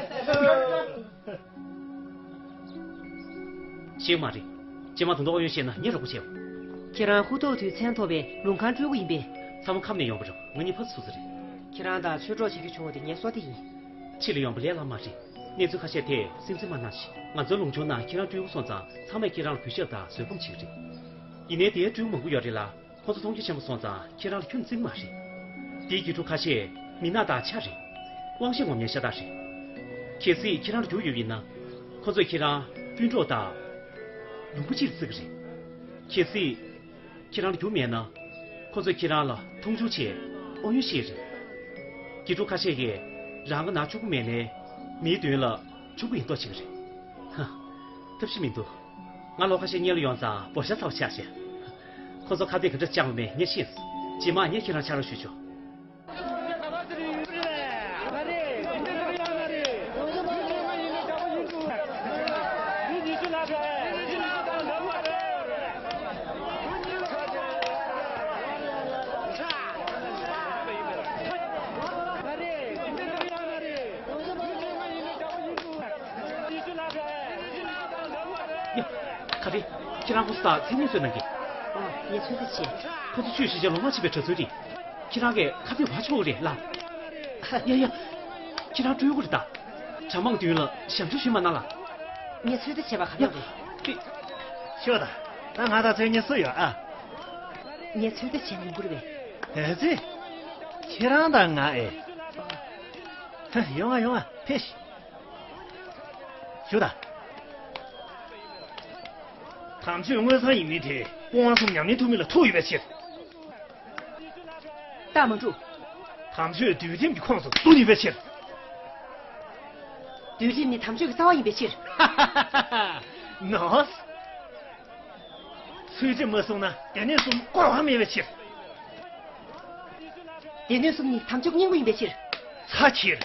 ཤེས་མ་རེད། རྗེས་མ་དུ་ཚོགས་ཨོ་ཡོད་ཤེས་ན་ངས་རོགས་པ་བྱེད། ཁྱེད་རང་ཧུ་ཏོག་ཐུའི་མཚན་ཐོགས་པའི་ལུང་ཁང་སྤྲུལ་སྐུ་ཡིན་པས། ཚང་མ་ཁམས་ནས་ཡོང་པ་རེད། ང་གཉིས་ཕར་ཚུར་ཚོ་རེད། ཁྱེད་རང་དང་ཆོས་གྲོགས་བྱེད་རྒྱུ་བྱུང་བ་དེ་ངའི་བསོད་བདེ་ཡིན། ཕྱི་ལ་ཡོང་པ་ལས་སླ་མ་རེད། གནས་ཚུལ་ཁ་ཤས་དེ་སེམས་འཚབ་མ་གནང་ཞིག། ང་ཚོའི་ལུང་ཕྱོགས་ནང་ཁྱེད་རང་སྤྲུལ་སྐུ་སོང་ཙང་ཚང་མས་ཁྱེད་རང་ལ་གུས་ཞབས་དང་བཟོད་སྒོམ་བྱེད་ཀྱི་རེད། ཡིན་ནའི་དེའི་སྤྲུལ་སྐུ་མང་པོ་ཡོད་རེད་ལ། ཁོ་ཚོ་མཐོང་རྒྱ་ཆེན་པོ་སོང་ཙང་ཁྱེད་རང་ལ་ཁྱོན་ནས་བརྩི་གི་མ་རེད། དེའི་དགེ་ཕྲུག་ཁ་ཤས་མི་ནག་དང་ཆ་རེད། དབང་ཤེད་ངོམ་མཁན་ཤ་སྟག་རེད། གལ་སྲིད་ཁྱེད་རང་ལ་རྒྱུས་ཡོད་པ་ཡིན་ན། ཁོ་ཚོས་ཁྱེད་རང་སྤུན་གྲོགས་དང་ལུས་པོ་གཅིག་ལ་བརྩི་གི་རེད། གལ་སྲིད་ཁྱེད་རང་ལ་རྒྱུས་མེད་ན། ཁོ་ཚོས་ཁྱེད་རང་ལ་མཐོང་ཆུང་བྱས་ཨོ་ཡོན་བཤད་རེད། དགེ་ཕྲུག་ཁ་ཤས་ཀྱིས་རང་གི་ནང་ཕྱུག་པོ་མེད་ནའི་མིའི་མདུན་ལ་ཕྱུག་པོ་ཡིན་མདོག་བྱེད་ཀྱི་རེད། ཧ། ཐབས་ཤེས་མི་འདུག། ང་ལོ་ཁ་ཤས་སྔོན་ལ་ཡོང་ཙང་བོད་ཤ་ཚ་པོ་ཆགས་ཤག། ཁོ་ཚོ་ཁ་གཏད་ག་འདྲ་བཅངས་པ་མེད་ངས་ཤེས་སོང་། རྗེས་མ་ངས་ཁྱེད་རང་ཕྱག་རོགས་ཞུ་ཆོག། ཡ། ག་རེ། ཁྱེད་རང་ཁོ་ཚོ་དང་མཚན་སྙན་བཟོས་གནང་གི། ཨ། ངས་ཚོད་ལྟ་བྱས། ཁོ་ཚོ་ཆོས་ཞུ་བྱ་ལོ་མ་ཕྱིན་པའི་གྲྭ་བཙུན་རེད། ཁྱེད་རང་གིས་ཁ་གཏད་བ་ཆོག་རེད་ལ། ཡ་ཡ། ཁྱེད་རང་སྤྲུལ་སྐུ་རེད་ད། གྲྭ་མང་མདུན་ལ་ཞབས་འདྲེན་ཞུས་མ་གནང་ལ། ངས་ཚོད་ལྟ་བྱས་པ་ག་ཡ། རང་རེད། ཤོད་ད། ད་ང་དང་མཚན་སྙན་སུ་ཡོད་ཨ། ངས་ཚོད་ལྟ་བྱས་ན་ཡོང་གི་རེད་པས། དེ་ཚེ། ཁྱེད་རང་དང་ང་ཨེ། ཨ། ཡོང་ང་ཡོང་ང་ཕེབས་ཤིག། ཞུ་དང་། དམ་ཆོས་མངོན་སངས་ཡིན་མིན་དེ་སྐུ་དབང་གསུམ་ཉམས་ལེན་ཐུབ་མིན་ལ་ཐུག་ཡོད་པའི་ཕྱིར། རྟགས་མ་གྲུབ། དམ་ཆོས་འདུལ་ཁྲིམས་ཀྱི་ཁོངས་སུ་ཚུད་ཡོད་པའི་ཕྱིར། འདུལ་ཁྲིམས་ནི་དམ་ཆོས་ཀྱི་རྩ་བ་ཡིན་པའི་ཕྱིར། ནོ། ཚུལ་ཁྲིམས་མ་བསྲུངས་ན་སྡེ་སྣོད་གསུམ་བསྐོར་བ་མེད་པའི་ཕྱིར། སྡེ་སྣོད་གསུམ་ནི་དམ་ཆོས་སྙིང་པོ་ཡིན་པའི་ཕྱིར། ཚ་ཁྱེར།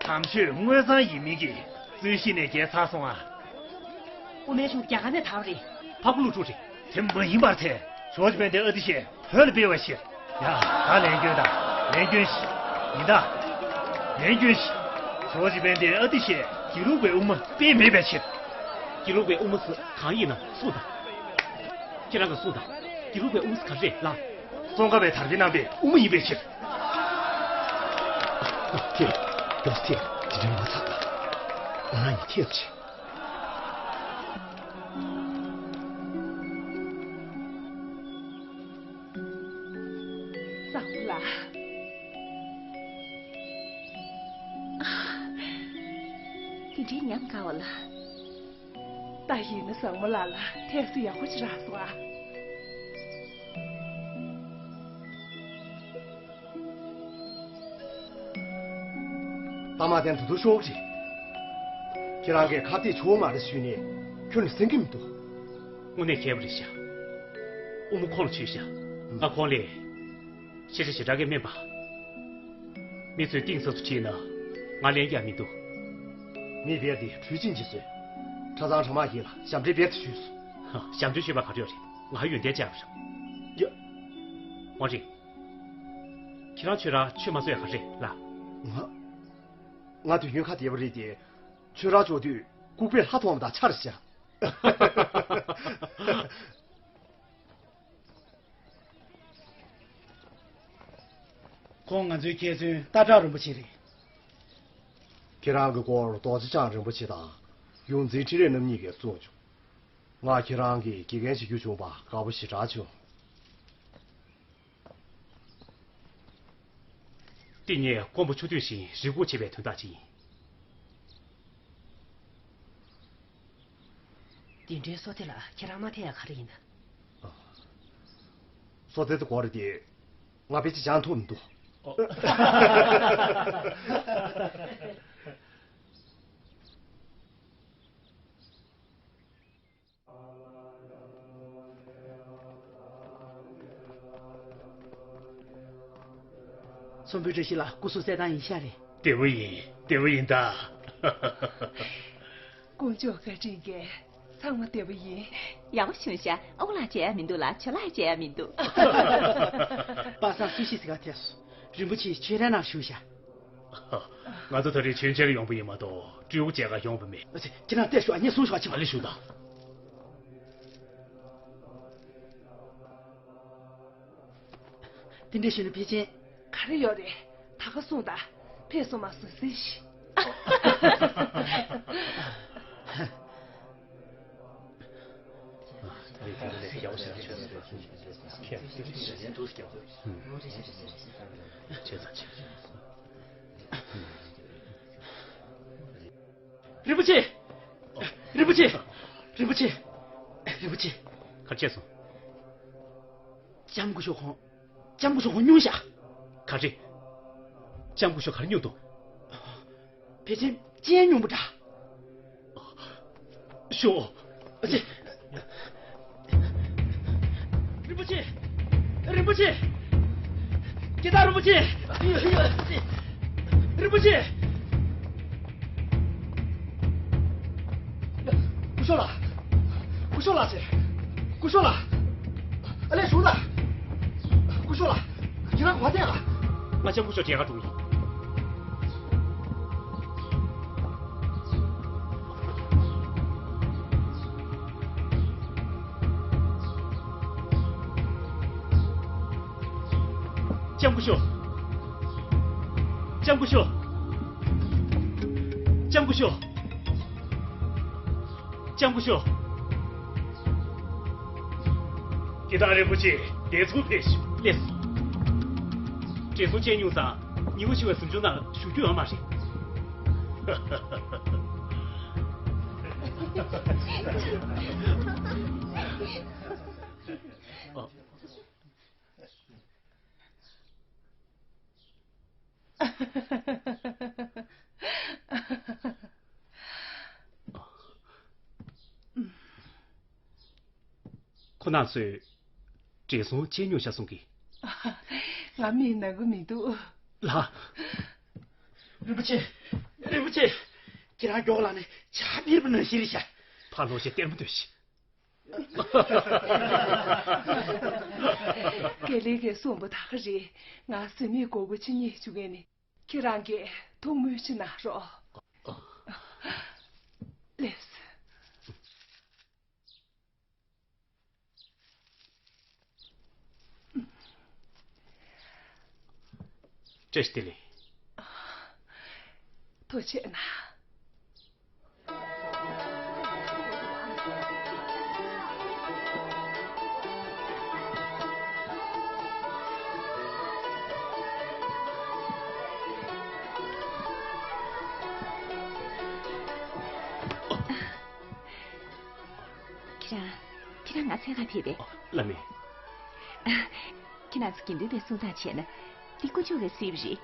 དམ་ཆོས་མངོན་སངས་ཡིན་མིན་གྱི་རྩོད་གཞི་ནས་བརྒལ་ཚར་སོང་ཨ། དབུ་མའི་གཞུང་རྒྱ་གར་ནས་དར་བ་རེད། འཕགས་པ་ཀླུ་སྒྲུབ་རེད། དེ་མ་ཡིན་པར་ཐལ། ཇོརྗ་དཔལ་ལྡན་ཨ་ཏི་ཤས་བོད་ལ་སྤེལ་བའི་ཕྱིར། ཡ། ད་ལན་སྐྱོན་དང་ལན་སྐྱོན་ཞིག། ཡིན་ད། ལན་སྐྱོན་ཞིག། ཇོརྗ་དཔལ་ལྡན་ཨ་ཏི་ཤས་དགེ་ལུགས་པའི་དབུ་མ་སྤེལ་མེད་པའི་ཕྱིར། དགེ་ལུགས་པའི་དབུ་མ་ཟེར་གང་ཡིན་ན་གསུངས་དང་། ཁྱེད་རང་གིས་གསུངས་དང་། དགེ་ལུགས་པའི་དབུ་མ་ཟེར་ག་རེ་རེད་ལགས། ཙོང་ཁ་པའི་དར་རྒྱས་གནང་པའི་དབུ་མ་ཡིན་པའི་ཕྱིར། ཐེ། ཡོ་ཐེ། དེ་འདྲའི་མ་ཚ་ད། ང་རང་ཡིན་ཐེབས་ཆེ། བཟང་པོ་ལགས། དེ་འདྲའི་ཉམས་དགའ་བ་ལ། ད་ཡིན་ན་བཟང་མོ་ལགས་ལ་ཐེབས་སུ་ཡག་པོ་ཅིག་རག་སོང་ཨ། ལྟ་མ་བསྟན་དུ་དུ་ཤོག་ཅིག། ཁྱེད་རང་གིས་ཁ་གཏད་ཆོག་མ་རེད་ཞུས་ནས་ཁྱོན་ནས་གསན་གྱི་མི་འདུག། དངོས་གནས་མཁས་པ་རེད་ཤག། དབུ་མ་ཁོང་ལ་ཞུས་ཤག། ང་ཁོང་ལས། ཤེས་བྱ་ཞེ་དྲག་གི་སྨན་པ། མི་ཚོས་གཏིང་ཟབ་ཏུ་དྲིས་ན་ང་ལན་རྒྱག་མི་འདུག། མི་སྦལ་དེ་འཕྲུལ་ཆས་ཀྱིས་བཟོས། གྲྭ་ཚང་གྲྭ་མང་ཞིག་ལ་ཞབས་འདྲེན་རྦད་དེ་ཞུས་སོང་། ཧ། ཞབས་འདྲེན་ཞུས་པ་ག་རེ་ཡོད་རེད། ང་ཡོན་ཏན་ཅན་རེད། ཡ། ཝང་རིང་། ཁྱེད་རང་ཁྱོད་རང་ཆོས་མ་གསོལ་ཡ་ག་རེ་ལགས། ང་། ང་དུས་རྒྱུན་ཁ་བདེ་བ་རེད་དེ། ཆོས་ར་ཕྱོགས་དུས་ལྐུགས་པས་ལྷ་མཐོང་བ་དང་ཆ་རེ་བཞག། ཁོང་ང་ཚོའི་མཁས་བཙུན་སྟག་བྲག་རིན་པོ་ཆེ་རེད། ཁྱེད་རང་གི་སྐོར་རྡོ་རྗེ་འཆང་རིན་པོ་ཆེ་དང་ཡོངས་འཛིན་ཁྲི་རལ་རྣམ་གཉིས་ཀྱིས་གསུངས་བྱུང་། ང་ཁྱེད་རང་གི་དགེ་རྒན་བྱེད་རྒྱུ་བྱུང་བ་དགའ་པོ་ཞེ་དྲག་བྱུང་། འདི་ངས་མགོན་པོ་ཆུ་སྟོད་བཞིན་རེ་སྒུག་བྱེད་པའི་དོན་དག་ཅིག་ཡིན། འདི་འདྲའི་སོ་ཐེ་ལ་ཁྱེད་རང་མ་ཐེ་ཡ་ག་རེ་ཡིན་ན། སོ་ཐེ་དེ་གོ་རེ་དེ་ང་ཕལ་ཆེར་སྦྱང་ཐུབ་མི་འདུག། ཚོང་དཔོན་བཀྲ་ཤིས་ལགས་སྐུ་གཟུགས་གསལ་ཐང་ཡིན་ཤག་རེད། བདེ་པོ་ཡིན། བདེ་པོ་ཡིན་ད། དཀོན་མཆོག་བཀའ་དྲིན་གྱིས་ཚང་མ་བདེ་པོ་ཡིན། ཡག་པོ་བྱུང་ཤག་ཨ་ཁུ་ལགས་མཇལ་ཡ་མི་འདུག་ལ། ཇོ་ལགས་མཇལ་ཡ་མི་འདུག་པ་སངས་སུ་ཤི་ཟིག་ག་ཐེ་སོ། རིན་པོ་ཆེ་ཁྱོད་རང་ནང་བཞུགས་ཤག་ང་ཚོ་ད་རེས་མཆོད་མཇལ་ཡོང་པ་ཡིན་མ་གཏོགས་སྤྲེའུ་མཇལ་ག་ཡོང་པ་མེད། ཨ་ཙི། ཁྱེད་རང་བལྟས་ཤོག་ཨ་ནི་སོང་ཤོག་ཨ་ཅེ། ཨ་ལེ་བཞུགས་དང་། དེ་འདྲ་ཞུས་ན་ཕལ་ཆེར། ག་རེ་ཡོད་རེད། ད་ག་གསུངས་དང་། ཕེབས་སོང་མ་སོང་ཟེར་ཞིག་རིན་པོ་ཆེ། རིན་པོ་ཆེ། རིན་པོ་ཆེ། རིན་པོ་ཆེ། ག་རེ་བྱས་སོང་། ལྕམ་སྐུ་ཞབས་ཁོང་། ལྕམ་སྐུ་ཞབས་ཁོང་སྨྱོ་ཤག་ག་རེ། ལྕམ་སྐུ་ཞབས་ག་རེ་སྨྱོ་འདུག་ཕལ་ཆེར་སྤྱན་སྨྱོ་པོ་འདྲ། ཤོག་ཨ་ཙི། རིན་པོ་ཆེ། རིན་པོ་ཆེ། རྒྱལ་བདག་རིན་པོ་ཆེ། རིན་པོ་ཆེ། སྐུ་ཞབས་ལགས། སྐུ་ཞབས་ལགས་ཟེར། སྐུ་ཞབས་ལགས། ཨ་ལས་བཞུགས་དང་། སྐུ་ཞབས་ལགས། ཁྱེད་རང་ག་པར་བསྡད་ག་ང་ལྕམ་སྐུ་ཞབས་མཇལ་ག་འགྲོ་གི་ཡིན། ལྕམ་སྐུ་ཞབས། ལྕམ་སྐུ་ཞབས། ལྕམ་སྐུ་ཞབས། ལྕམ་སྐུ་ཞབས། རྒྱལ་བདག་རིན་པོ་ཆེ་བདེ་སྐྱིད་ཕེབས་ཤིག་ལགས་སོ། བགྲེས་སོང་སྤྱན་སྨྱུག་ཚང་ཉི་མ་ཆེ་བའི་གཟིམ་ཆུང་ནང་ལ་བཞུགས་རྒྱུ་ཡོད་མ་རེད། ཁོ་རྣམ་ཚོས་བགྲེས་སོང་སྤྱན་སྨྱུག་ཤག་གསུང་གི། ང་མིག་ནག་པོ་མི་འདུག་ལགས། རིན་པོ་ཆེ། རིན་པོ་ཆེ། ཁྱེད་རང་མགྱོགས་ལ་ནས་ཇ་ཕིར་པ་ནང་བཞིན་རེད་ཤག་ཕར་ལོག་བྱས་ལྟད་མོ་ལྟོས་ཤིག་དགེ་ལེགས་ཀྱིས་གསུངས་པ་ད་ག་རེད། ང་ཟོལ་མེད་མགོ་སྐོར་ཅིག་རྙེད་བཅུག་མཁན་ནི། ཁྱེད་རང་གིས་ཐུགས་སྨོན་ཅིག་གནང་རོགས། ལགས་སོ། བཀྲ་ཤིས་བདེ་ལེགས། ཐུགས་རྗེ་གནང་། ཁྱེད་རང་། ཁྱེད་རང་ང་འཚོལ་ག་ཕེབས་པས། ཨ། བླ་མས། ཁྱེད་རང་ཚོ་དགེ་འདུན་པའི་གསུང་སྟངས་བྱས་ན། འདི་དཀོན་མཆོག་གིས་གཟིགས་པ་རེད།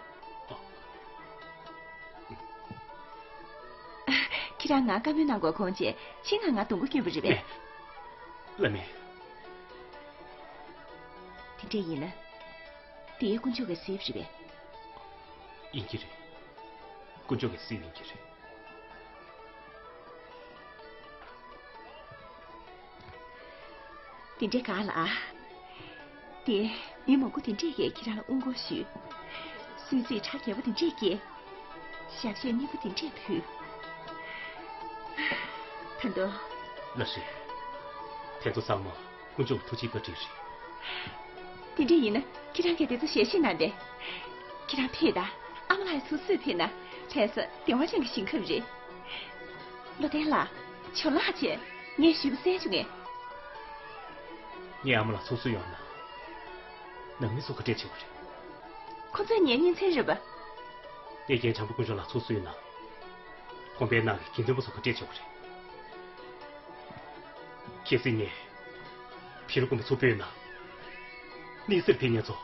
ཨ། ཁྱེད་རང་ང་བཀའ་མོལ་གནང་དགོས་དགོངས་བྱས་ཕྱིན་ན་ང་གདུང་རྒྱུད་སྐྱོན་པ་རེད་པས། མེད། བླ་མས། དེ་འདྲ་ཡིན་ན། འདི་དཀོན་མཆོག་གིས་གཟིགས་པ་རེད་པས། ཡིན་གྱི་རེད། དཀོན་མཆོག་གིས་གཟིགས་ཡིན་གྱི་རེད། དེ་འདྲའི་ག་ལ། དེ་མི་མང་པོ་དེ་འདྲས་ཀྱིས་ཁྱེད་རང་ལ་དབུ་སྐོར་ཞུས། གསོལ་ཚིགས་གྲ་རྒྱས་པོ་དེ་འདྲས་བསྐྱལ། ཞབས་གཞས་སྙན་པོ་དེ་འདྲས་ཕུལ། ད་དུང་། ལགས་སེ། དེ་ཚོ་ཚང་མ་དཀོན་མཆོག་གི་ཐུགས་རྗེའི་བཀའ་དྲིན་རེད། དེ་འདྲས་ཡིན་ན་ཁྱེད་རང་གིས་དེ་ཚོ་ཞལ་བཞེས་གནང་སྟེ། ཁྱེད་རང་ཕེབས་དང་ཨ་མ་ལགས་ཚུར་གསོས་ཕེབས་ན་གྲས་ས་བདེ་བ་ཅན་གྱི་ཞིང་ཁམས་རེད། བློ་ལྡན་ལགས། ཇོ་ལགས་བྱས། ངས་ཞུས་པ་གསན་བྱུང་ངས། ངས་ཨ་མ་ལགས་ཚུར་གསོས་ཡོང་ན། ནང་མི་ཚོ་ག་འདྲས་བྱེད་དགོས་རེད། ཁོ་ཚོས་ངའི་གཉེན་ཚན་རེད་པ། གནས་བརྒྱད་བྱམས་པ་དཀོན་མཆོག་ལགས་ཚུར་གསོས་ན། ཁོང་པའི་ནང་གི་དགེ་འདུན་པ་ཚོ་ག་འདྲས་བྱེད་དགོས་རེད། གལ་སྲིད་ངས་བེ་རི་དགོན་པ་ཚུར་སྤོས་ན། གནས་སེར་ཕེབས་མཁན་ཚོ་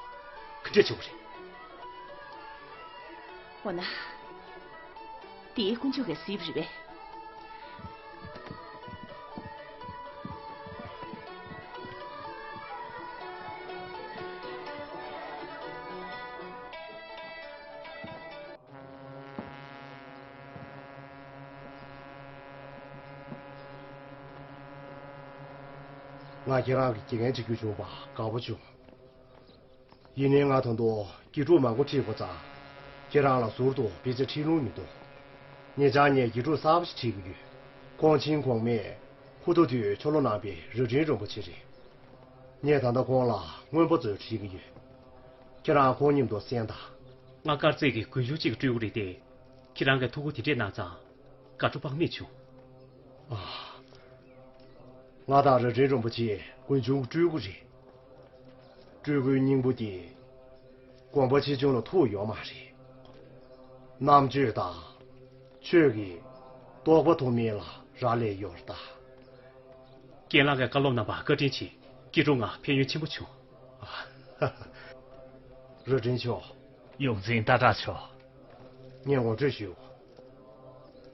ག་འདྲས་བྱེད་དགོས་རེད། འོ་ན། དེའི་དཀོན་མཆོག་གིས་གཟིགས་པ་རེད་པས། ང་ཁྱེད་རང་གི་དགེ་རྒན་བྱེད་རྒྱུ་བྱུང་བ་དགའ་པོ་བྱུང་། ཡིན་ནའི་ང་ད་དུང་དགེ་ཕྲུག་མང་པོ་ཁྲིད་དགོས་ཙང་། ཁྱེད་རང་ལ་ཟུར་དུ་དཔེ་ཆ་ཁྲིད་ལུགས་མི་འདུག་ཉེ་ཆར་ངས་དགེ་ཕྲུག་གསར་པ་ཞིག་ཁྲིད་ཀྱི་ཡོད། ཁོང་ཆེན་གོང་མས་ཧུ་ཐུ་ཐུའི་ཆོ་ལོ་གནང་པའི་རྭ་སྒྲེང་རིན་པོ་ཆེ་རེད། ངས་ད་ལྟ་ཁོང་ལ་རྔོན་པ་ཚོ་ཁྲིད་ཀྱི་ཡོད། ཁྱེད་རང་ཁོང་མཉམ་དུ་གསན་དང་། ང་དཀར་མཛེས་ཀྱི་དགུན་ཆུང་གཅིག་གི་སྤྲུལ་སྐུ་རེད་དེ། ཁྱེད་རང་གིས་ཐུགས་ཁུར་དེ་འདྲས་གནང་ཙང་། དགའ་སྤྲོ་དཔག་མེད་བྱུང་། ཨ། ང་དང་རྭ་སྒྲེང་རིན་པོ་ཆེ་དགུན་ཆུང་སྤྲུལ་སྐུ་རེད། སྤྲུལ་སྐུའི་སྙིང་པོ་དེ་དགོངས་པ་ཆེ་ཆུང་ལ་ཐུག་ཡོད་མ་རེད། རྣམ་དཔྱོད་དང་ཆོས་ཀྱི་རྟོགས་པ་ཐོབ་མིན་ལ་རག་ལས་ཡོད་རེད་ད། རྒན་ལགས་ཀྱིས་བཀའ་སློབ་གནང་བར་བཀའ་དྲིན་ཆེ། སྐྱིད་སྡུག་ང་ཕན་ཡོན་ཆེན་པོ་བྱུང་། རྭ་སྒྲེང་མཆོག་ཡོངས་འཛིན་སྟག་བྲག་མཆོག་ངས་ངོ་སྤྲོད་ཞུ།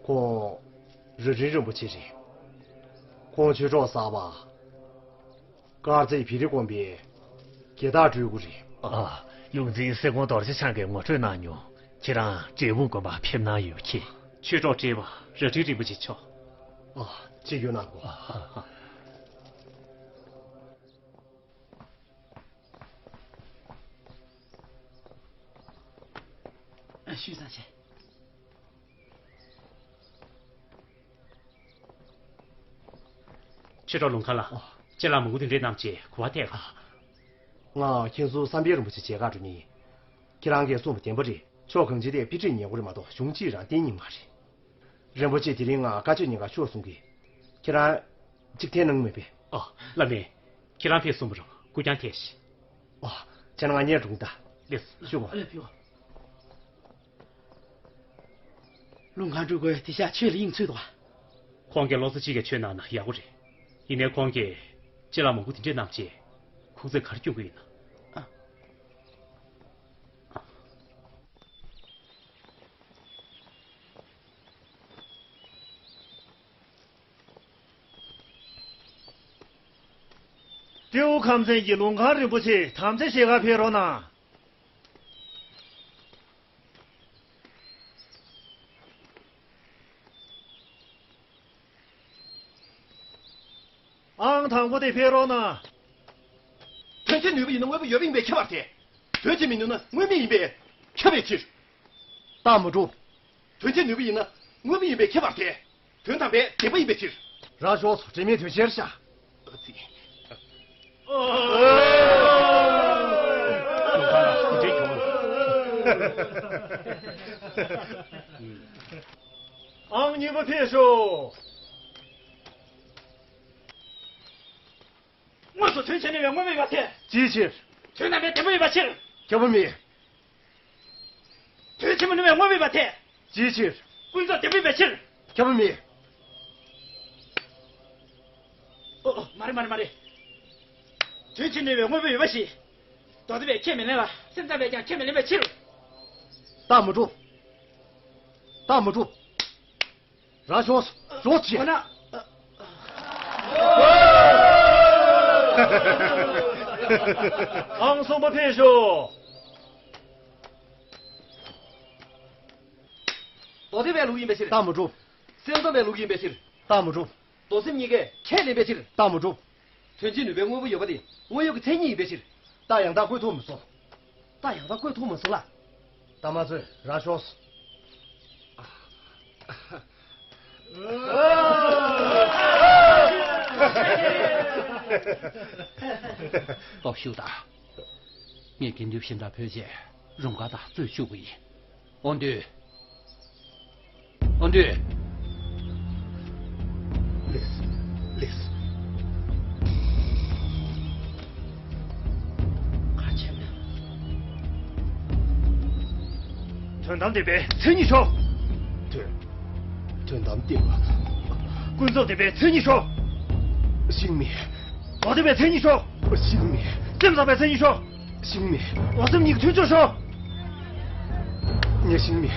ཁོང་རྭ་སྒྲེང་རིན་པོ་ཆེ་རེད། ཁོང་ཆོས་གྲོགས་གསར་པ་དཀར་མཛེས་བེ་རི་དགོན་པའི་དགེ་སྟག་སྤྲུལ་སྐུ་རེད། ཨ། ཡོངས་འཛིན་སེ་གོང་རྡོ་རྗེ་འཆང་གིས་ངོ་སྤྲོད་གནང་མྱོང་། ཁྱེད་རང་འབྲས་སྤུངས་དགོན་པར་ཕེབས་གནང་ཡོད་ཀྱི། ཆོས་གྲོགས་བགྲེས་པ་རྭ་སྒྲེང་རིན་པོ་ཆེ་མཆོག་ཨ། ཅིག་ཡོད་ན་གོ། ཨ། ཞུས་ཙང་བྱས། ཆོས་གྲོགས་ལུང་དཀར་ལགས། ཨ། ཁྱེད་ལ་མང་པོ་དེ་འདྲས་གནང་བྱས་གོ་བ་ཐད་ཀ་ང་མཁན་ཟུར་བསམ་འཕེལ་རིན་པོ་ཆེ་མཇལ་ཁ་འགྲོ་མཁན་ཡིན། ཁྱེད་རང་གིས་གསུངས་པ་བདེན་པ་རེད། ཕྱོགས་གང་ཅིའི་ཐད་དཔེ་ཁྲིད་ཉན་དགོས་རེད་མ་གཏོགས་གཞུང་གཅིག་རང་བསྟེན་སྙིང་མ་རེད། རིན་པོ་ཆེ་དེ་རིང་ང་བཀའ་ཆོས་ཉན་གར་ཤོག་གསུང་གི། ཁྱེད་རང་གཅིག་འཐེན་གནང་མེད་པས། ཨ། བླ་མས། ཁྱེད་རང་ཕེབས་གསུངས་པ་རང་སྐུ་རྐྱང་འཐེན་ཤིག་ཨ། བྱས་ན་ང་གཉེར་འགྲོ་གི་ད། ལེགས་སོ། ཞུ་གོ། ཨ་ལས་ཕུལ་བ། ལུང་ཁང་སྤྲུལ་སྐུ་དེ་ཤ་ཆོས་ལ་དབྱིངས་ཚུད་དོ། ཁོང་གིས་ལོ་ཙཱ་གཅིག་གི་ཆོས་གནང་ན་ཡག་པོ་རེད། ཡིན་ནའི་ཁོང་གིས་ཅི་ལ་མང་པོ་དེ་འདྲས་གནང་བྱས། ཁུག་རྩིས་ག་རེ་སྐྱོན་གི་ཡིན་ན། ཨ། ཏེའུ་ཁམས་ཚན་གྱི་ལུང་ཁང་རིན་པོ་ཆེ་དམ་བཅའ་བཞེས་གར་ཕེབས་རོགས་གནང་། ཨང་དང་པོ་དེ་ཕེབས་རོགས་གནང་། དོན་བྱེད་ནུས་པ་ཡིན་ན་དངོས་པོ་ཡོད་པ་ཡིན་པས་ཁྱབ་པར་ཐལ། དོན་བྱེད་མི་ནུས་ན་དངོས་མེད་ཡིན་པས་ཁྱབ་པའི་ཕྱིར། རྟགས་མ་གྲུབ། དོན་བྱེད་ནུས་པ་ཡིན་ན་དངོས་པོ་ཡིན་པས་ཁྱབ་པར་ཐལ། དོན་དམ་པས་བདེན་པ་ཡིན་པའི་ཕྱིར། རང་ཤོག་སོ། དྲན་མེད་དོན་ཕྱིར་བཞག་ཨ་ཙི། ཨང་གཉིས་པ་ཕེབས་ཤོག་དངོས་སུ་དོན་བྱེད་ནུས་པའི་དངོས་མེད་པ་དེ། ཅིའི་ཕྱིར། དོན་དམ་པའི་བདེན་པ་ཡིན་པའི་ཕྱིར། ཁྱབ་པ་མེད། དོན་བྱེད་མི་ནུས་པའི་དངོས་མེད་པ་དེ། ཅིའི་ཕྱིར། ཀུན་རྫོབ་བདེན་པ་ཡིན་པའི་ཕྱིར། ཁྱབ་པ་མེད། ཨོ་ཨོ། མ་རེད་མ་རེད་མ་རེད། དོན་བྱེད་ནུས་པའི་དངོས་པོ་ཡོད་པ་ཞིག་མདོ་སྡེ་པས་ཁས་མི་ལེན་ལ་སེམས་ཙམ་པས་ཀྱང་ཁས་མི་ལེན་པའི་ཕྱིར། རྟགས་མ་གྲུབ། རྟགས་མ་གྲུབ། རང་ཤོག་ཤོག་ཅིག་འོ་ན། ཨང་གསུམ་པ་ཕེབས་ཤོག་མདོ་སྡེ་པའི་ལུགས་ཡིན་པའི་ཕྱིར། རྟགས་མ་གྲུབ། སེམས་ཙམ་པའི་ལུགས་ཡིན་པའི་ཕྱིར། རྟགས་མ་གྲུབ། མདོ་སེམས་གཉིས་ཀས་ཁས་ལེན་པའི་ཕྱིར། རྟགས་མ་གྲུབ། དོན་བྱེད་ནུས་པའི་དངོས་པོ་ཡོད་པ་དེ་དངོས་ཡོད་ཀྱི་མཚན་ཉིད་ཡིན་པའི་ཕྱིར། རྟགས་ཡང་དག་བཀོད་ཐུབ་མི་སྲིད། རྟགས་ཡང་དག་བཀོད་ཐུབ་མི་སྲིད་ལ། ད་མ་ཚོས་རང་ཤོག་སྟོབས་ཤུགས་དང་། ངས་དགེ་འདུན་གཞན་དག་བོས་རྗེས་རུམ་ཁ་དང་རྩོད་བཅུག་གི་ཡིན། དབང་འདུས། དབང་འདུས། ལེགས། ལེགས། ག་བྱས་ན། དོན་དམ་བདེན་པའི་མཚན་ཉིད་ཤོག་དོན། དོན་དམ་བདེན་པ། ཀུན་རྫོབ་བདེན་པའི་མཚན་ཉིད་ཤོག་ཤིང་མེད། མདོ་སྡེ་པའི་མཚན་ཉིད་ཤོག་ཤིང་མེད། སེམས་ཙམ་པའི་མཚན་ཉིད་ཤོག་ཤིང་མེད། མདོ་སེམས་གཉིས་ཀྱི་མཐུན་ཕྱོགས་ཤོག་ངས་ཤིང་མེད།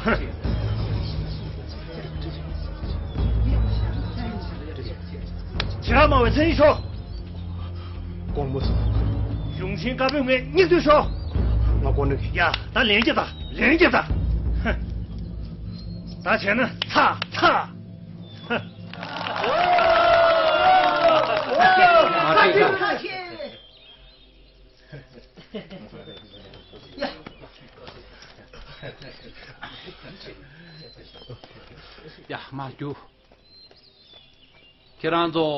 བྱེ་བྲག་སྨྲ་བའི་མཚན་ཉིད་ཤོག་དགོངས་པ་མ་ཚོམ། གཞུང་ཆེན་བཀའ་པོད་ལྔའི་སྙིང་བསྡུས་ཤོག་ང་དགོངས་ནས། ཡ། ད་ལན་རྒྱབ་དང་། ལན་རྒྱབ་དང་། ཧ། ད་བྱས་ན་ཚ། ཚ། ཧ། ཨ། ཐུགས་རྗེ་ཆེ། ཡ། མར་རྒྱུགས། ཁྱེད་རང་ཚོ།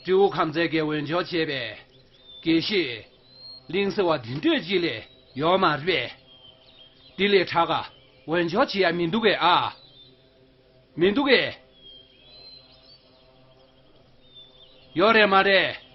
སྤྲེའུ་ཁམས་ཚན་གྱིས་འོས་སྦྱོར་བྱས་པའི་དགེ་བཤེས་གླིང་ཟེར་བ་འདི་འདྲ་ཅིག་ལས་ཡོད་མ་རེད་པས། འདི་ལས་དྲག་ག་འོས་སྦྱོར་བྱེད་ཡ་མི་འདུག་གས་ཨ། མི་འདུག་གས། ཡོད་རེད་མ་རེད།